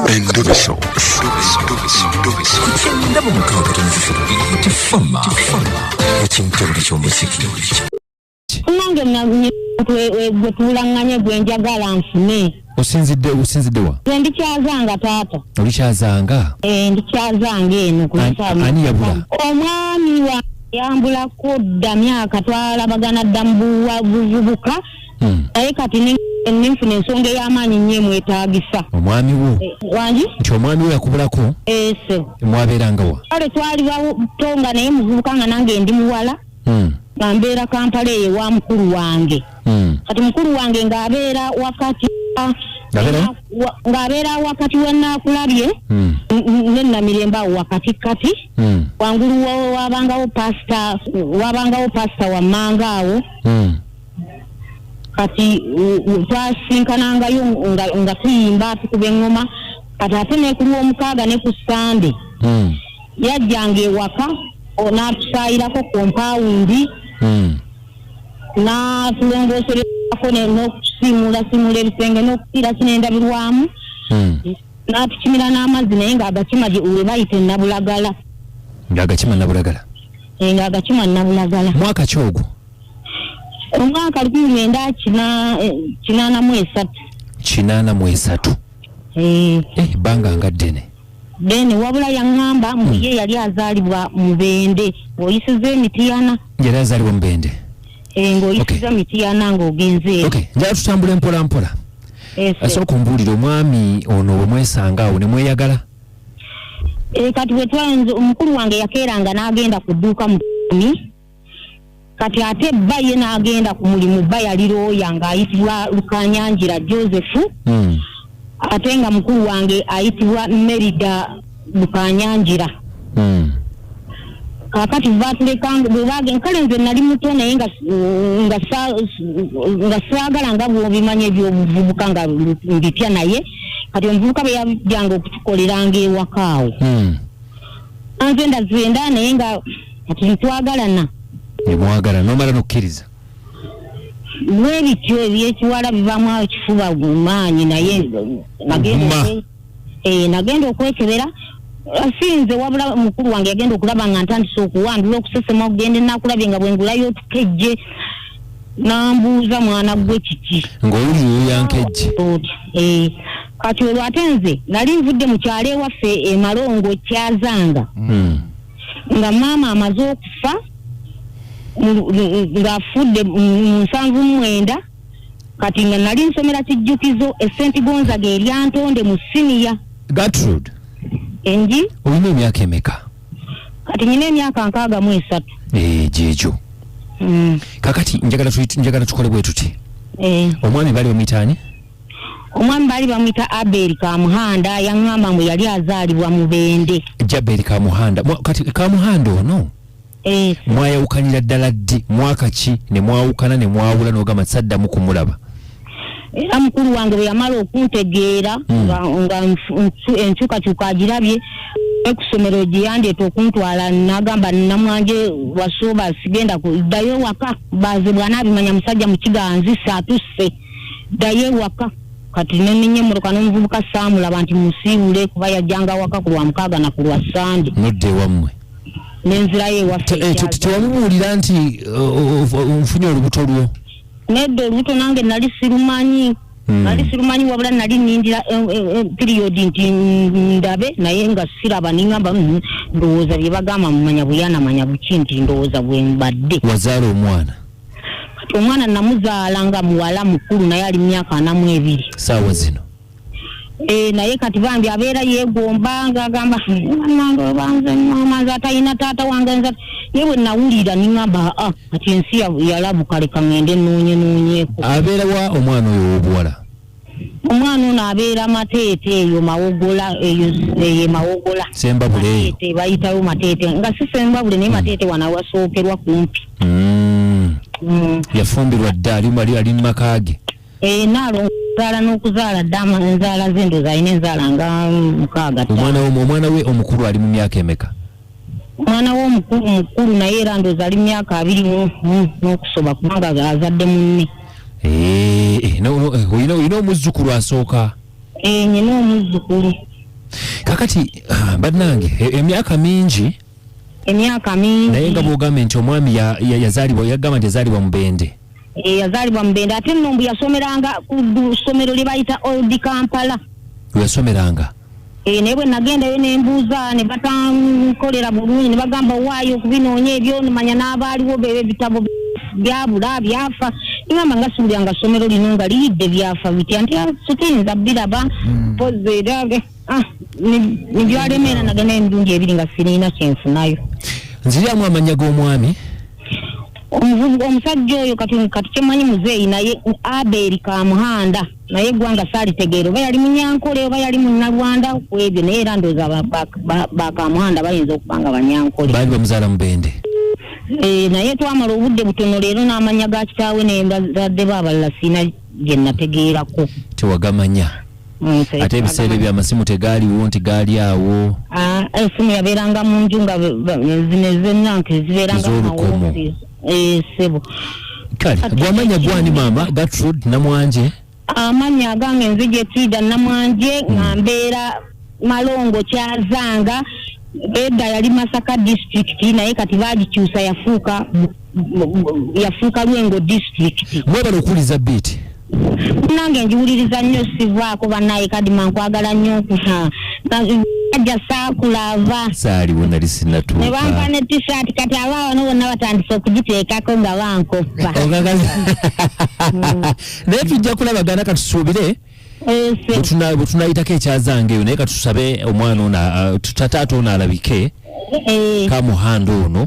Endobeso. Ku 96 Tifama ekintebuli ky'omuziki. Nange gwe tuwulaŋŋanye gwe njagala nfune. Osinzidde, osinzidde wa? Nze ndikyazanga, taata. Olikyazanga? Eh, ndikyazanga eno ku Ani yabula? Omwami wa yambulako dda myaka, twalabagana dda mu buvubuka. Naye kati nenfuna ensonga ey'amaanyi nnyo emwetaagisa. Omwami wo? Eh, wangi? Nti omwami wo yakubulako? Ese. Mwabeeranga wa? Kale twali bato nga naye muvubuka nga nange ndi muwala. Nga mbeera Kampala eyo ewa mukulu wange. Kati mukulu wange ng'abeera wakati Ng'abeera? Ng'abeera wakati wenaakulabye ne Namirembe awo wakati kati. Wangulu wabangawo pasita, wabangawo pasita wammanga awo. Kati twasinkanangayo nga tuyimba, tukuba eŋŋoma. Kati ate ne ku Lwomukaaga ne ku Sande yajjanga ewaka n'atusaayirako kompaawundi, n'atulongooserako n'okusiimuulasiimuula ebisenge n'okusiira kino endabirwamu, n'atukimira n'amazzi, naye ng'agakima we bayita ennabulagala. Ng'agakima Nabulagala? Eh, ng'agakima Nabulagala. Mwaka ki ogwo? Omwaka 1983. 83? Eh. Eh, ebbanga nga ddene. Then wabula yaŋŋamba mbu ye yali azaalibwa Mubende ng'oyisiza Emitiyana. Yali azaalibwa Mubende? Eh, ng'oyisiza Mitiyana ng'ogenze eyo. Okay, njala tutambule mpola mpola. Ese. Asooka ombuulire, omwami ono bwe mwesanga awo ne mweyagala? Eh, kati bwe twanze, omukulu wange yakeeranga n'agenda ku dduuka mu mi, kati ate bba ye n'agenda ku mulimu. Bba yali looya ng'ayitibwa Lukanyanjira Joseph, ate nga mukulu wange ayitibwa Merida Lukanyanjira. Kaakati batulekanga bwe bagenda, kale nze nali muto naye nga saagala, nga bw'obimanyi ebyobuvubuka nga mbipya. Naye kati omuvubuka bwe yajjanga okutukoleranga ewaka awo, nze ndazenda, naye nga kati ntwagalana. Nemwagala nomala nokkiriza? Bwe bityo ebyekiwala bivaamu awo kifuba maanyi, naye nagenda Guma. Nagenda okwekebera, sinze wabula mukulu wange yagenda okulaba nga ntandise okuwandula, okusesema, okugenda enakulabye nga bwengulayo otukejje, nambuuza, "Mwana gwe, kiki?" Ng'owulira oyankejje. Otya? Eh, kati olwo ate nze nali nvudde mu kyalo ewaffe e Malongo Kyazanga, nga maama amaze okufa ng'afudde mu 79. Kati nga nali nsomera Kijjukizo e St Gonzaga eryantonde mu siniya. Gertrude. Engi. Olina emyaka emeka? Kati nyina emyaka 63. Eh, gyegyo. Kakati njagala tukole bwe tuti. Eh. Omwami baali bamuyitaani? Omwami baali bamuyita Abel Kamuhanda. Yaŋŋamba mbu yali azaalibwa Mubende. Jaberi Kamuhanda. Kati Kamuhanda ono, Eh. mwayawukanira ddala ddi, mwaka ki ne mwawukana, ne mwawula n'ogamba saddamu kumulaba? Era mukulu wange bwe yamala okuntegeera nga enkyukakyuka agirabye ne ku ssomero gye yandeeta okuntwala, nagamba, "Namwanje wasooba, sigenda ddayo ewaka, baze bw'anaabimanya musajja mukiga nzise atusse, ddayo ewaka." Kati neninya emmotoka n'omuvubuka saamulaba nti musiiwule, kuba yajjanga waka ku Lwamukaaga na ku lwa Sande. Nodda ewammwe? Nenzirayo ewaffe. Tewamubuulira nti nfunye olubuto lwo? Nedda, olubuto nange nali sirumanyi. Nali sirumanyi, wabula nali nindira period nti ndabe, naye nga siraba. Ningamba, ndowooza bye bagamba mumanya buyanamanya buki, nti ndowooza bwe mbadde." Wazaala omwana? Kati omwana namuzaala nga muwala mukulu, naye ali mu myaka 42. Saawa zino? Eh, naye kati bambi abeera yeegomba ng'agamba, "Nange obanze maama nze atalina taata wange nze." Naye bwe nawulira niŋŋamba, "Aa, kati ensi yalabuka, leka ŋŋende noonye noonyeeko." Abeera wa omwana oyo ow'obuwala? Omwana ono abeera Mateete eyo Mawogola, eyo eyo Mawogola. Sembabule eyo? Mateete, bayitayo Mateete, nga si Sembabule, naye Mateete wano awasookerwa kumpi. Yafumbirwa dda, ali mu maka ge? Eh, naalo nzaala n'okuzaala dda, enzaala ze ndowooza alina enzaala nga mukaaga, ttaano. Omwana we omukulu ali mu myaka emeka? Omwana we omukulu mukulu, naye era ndowooza ali mu myaka 20 n'okusoba, kubanga azadde munne. Eh, eh, no, no, eh, olina omuzzukulu asooka? Eh, nyina omuzzukulu. Kakati ah, bannange emyaka mingi. Emyaka mingi. Naye nga bwogambye nti omwami yazaalibwa, yagamba nti yazaalibwa Mubende. Eh, yazaalibwa Mubende, ate nno mbu yasomeranga ku ssomero lye bayita Old Kampala. Weyasomeranga. Eh, naye bwe nagendayo ne mbuuza ne batankolera bulungi, ne bagamba waayo okubinoonya ebyo manya n'abaaliwo be ebitabo byabula, byafa. Ngamba nga siwulira nga ssomero lino nga liyidde, byafa bitya? Nti ah, situyinza biraba mpozi era ah, nibyalemeera. Nagenda emirundi ebiri nga sirina kyenfunayo. Nziryamu amannya g'omwami. Omusajja oyo kati kyemanyi muzeeyi, naye Aberi Kamuhanda, naye eggwanga saalitegeera oba yali Munyankole oba yali Munnalwanda ku ebyo, naye era ndowooza Bakamuhanda bayinza okuba nga Banyankole. Baali bamuzaala Mubende. Eh, naye twamala obudde butono leero n'amannya ga kitaawe ne bazadde be abalala siina gye nategeerako. Tewagamanya. Ate ebiseera ebyo amasimu tegaaliwo nti gaali awo. Ah, esimu yabeeranga mu nju nga zino ez'ennanka ezibeeranga mu Ez'olukomo. mawofiisi. Eh, ssebo. Kale gwamanya gwani maama Gertrude Namwanje? Amannya agange nze Gyetwida Namwanje, nga mbeera Malongo Kyazanga. Edda yali Masaka District, naye kati bagikyusa yafuuka Lwengo District. Mwebale okuwuliza Beat. Nange njiwuliriza nnyo, sivaako bannaye. Kadima, nkwagala nnyo, ajja saakulaba. Saaliwo, nali Ne bampa sinnatuuka. Ne T-shirt, kati abaawano bonna batandise okugiteekako nga bankoppa. Naye tujja kulabagana, katusuubire. Eh, bwe tunayitako ekyazanga eyo, naye katusabe omwana ono taata ono alabike. Kamuhanda ono.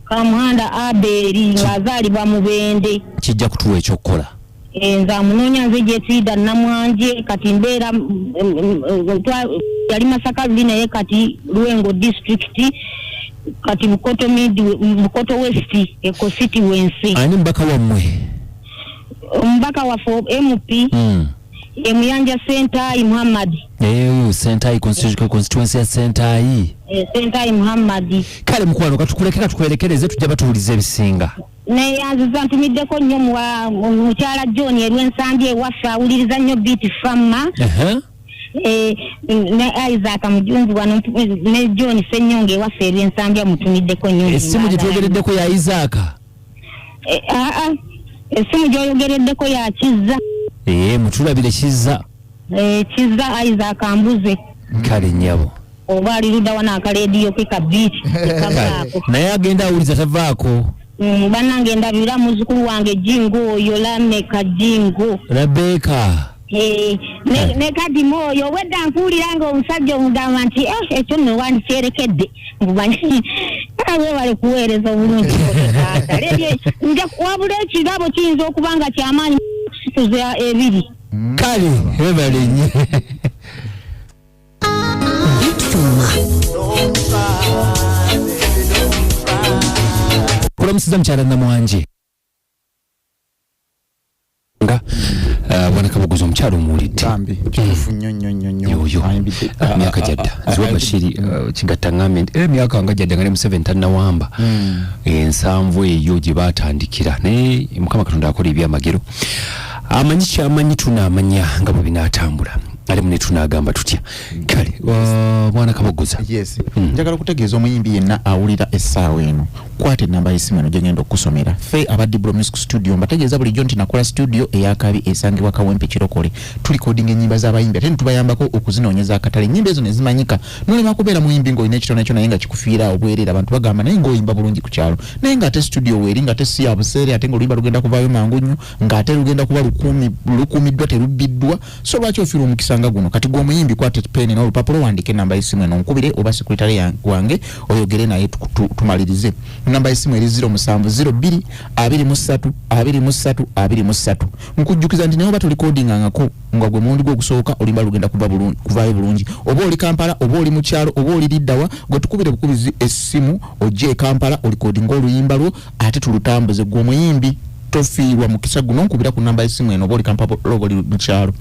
Kamuhanda Aberi, ng'azaalibwa Mubende. Kijja kutuwa ekyokukola. Eh, nze amunoonya nze Gyetwida Namwanje. Kati mbeera yali Masaka luli, naye kati Lwengo District, kati Bukoto Mid, Bukoto West constituency. Ani mubaka wammwe? Omubaka waffe MP Emuyanja Sentayi Muhammad. Eyo Sentayi constituency ya Sentayi. Eh, Sentayi Muhammad. Kale mukwano, katukuleke, katukwerekereze, tujja batuwuliza ebisinga. Neyanziza, ntumiddeko nnyo mukyala John erw'Ensambi ewaffe, awuliriza nnyo Beat Fama. Eh, ne Isaac Mujunzi wano ne John Senyonga ewaffe erw'Ensambi, amutumiddeko nnyo. Essimu gye twogereddeko ya Isaaka? Eh, aa, essimu gy'oyogereddeko ya Kizza. Ee, mutulabire Kizza. Eh, Kizza Isaac Mbuze. Kale nnyabo. Oba ali ludda wano, akaleediyo ke ka Beat tekavaako. Naye agenda awuliza, tavaako. Bannange, ndabira muzzukulu wange Jingo oyo, Lameka Jingo. Rebeka. Eh, ne Kadima oyo obwedda nkuwulira nga omusajja omugamba nti eh, ekyo nno wandikyerekedde nkumanyi. Webale kuweereza obulungi taata. Leero nja wabula ekirabo kiyinza okuba nga kyamaanyi kusituza ebiri. Kale webale nnyo. Bitfuma. Kulamusiza mukyala Namwanje nga bwana Kabuguzi, omukyala omuwulidde. Bambi, kituufu nnyo nnyo nnyo nnyo. Yoyo. Ayimbidde. Emyaka gyadda Ziwa Bashiri Kigatta ŋŋambye nti emyaka nga gyadda nga ne Museveni tannawamba, 70 eyo gye baatandikira, naye Mukama Katonda akola ebyamagero, amanyi kyamanyi. Tunaamanya nga bwe binaatambula, ate mune tunaagamba tutya. Kale bwana Kabogoza. Yes. Njagala okutegeeza omuyimbi yenna awulira essaawa eno, kwata enamba y'essimu eno gyengenda okukusomera. Ffe aba Dibro Music Studio, mbategeeza bulijjo nti nakola studio eyakabi esangibwa Kawempe Kirokole. Tulikodinga ennyimba z'abayimbi ate netubayambako okuzinoonyeza akatale, ennyimba ezo nezimanyika. Nolema kubeera muyimbi ng'olina ekitone kyo naye nga kikufiira obwereere. Abantu bagamba naye ng'oyimba bulungi ku kyalo, naye ng'ate studio weeri nga te si ya buseere, ate ng'oluyimba lugenda kuvaayo mangu nnyo, ng'ate lugenda kuba lukuumiddwa, terubbiddwa. So lwaki ofiirwa omukisa nga guno? Kati gwe omuyimbi, kwata peni n'olupapula owandiike enamba y'essimu eno, nkubire oba sekuritale wange oyogere naye tumalirize. Enamba y'essimu eri 0702 23 23 23. Nkujjukiza nti naye oba tolikodingangako nga gwe mulundi gwe ogusooka, oluyimba lugenda kuvaayo bulungi. Oba oli Kampala, oba oli mu kyalo, oba oli liddawa, gwe tukubire bukubizi essimu, ojje e Kampala olikodinga oluyimba lwo ate tulutambuze. Gwe omuyimbi tofiirwa mukisa guno, nkubira ku namba y'essimu eno, oba oli Kampala oba oli mu kyalo,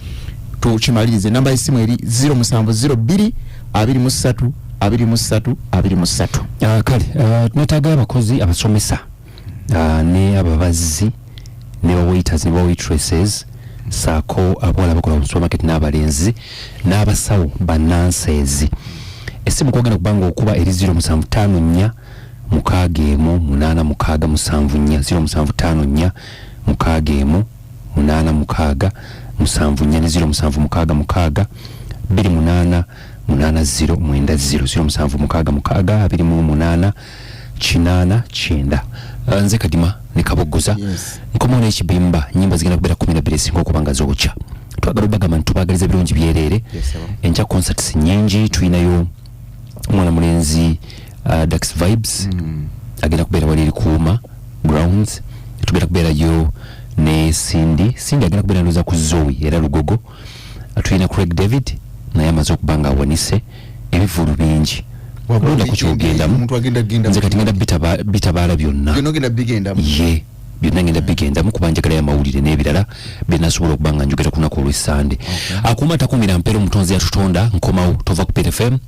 tukimalirize. Enamba y'essimu eri 0702 23 23 23. Kale twetaaga abakozi, abasomesa ne ababazzi ne ba waiters ne ba waitresses, saako abawala abakola mu supermarket n'abalenzi n'abasawo ba nurses. Essimu kwogenda kubanga okuba eri 0754 61 86 74, 0754 61 86 74 ne 0766 28 80 90, 0766 28 89. Nze Kadima ne Kabogoza. Nkomawo n'ekibimba, nyimba zigenda kubeera 12 esinga okuba nga zookya. Twagala obagamba nti tubagaliza ebirungi byereere. Yes, sir. Enkya concerts nyingi. Tulinayo omwana mulenzi Dax Vibes, agenda kubeera wali erikuuma grounds. Tugenda kubeerayo ne Cindy. Cindy agenda kubeera ndoza ku Zoe era Lugogo. Tulina Craig David, naye amaze okuba nga awanise ebivulu bingi. Londa ku kyogendamu. Omuntu agenda genda. Nze kati ngenda bitabaala byonna. Byonna ogenda bigendamu? Ye, byonna ngenda bigendamu kuba njagalayo amawulire n'ebirala byenasobola okuba nga njogera ku lunaku olw'Essande. Akuuma takumira mpeera, omutonzi yatutonda. Nkomawo, tova ku PFM.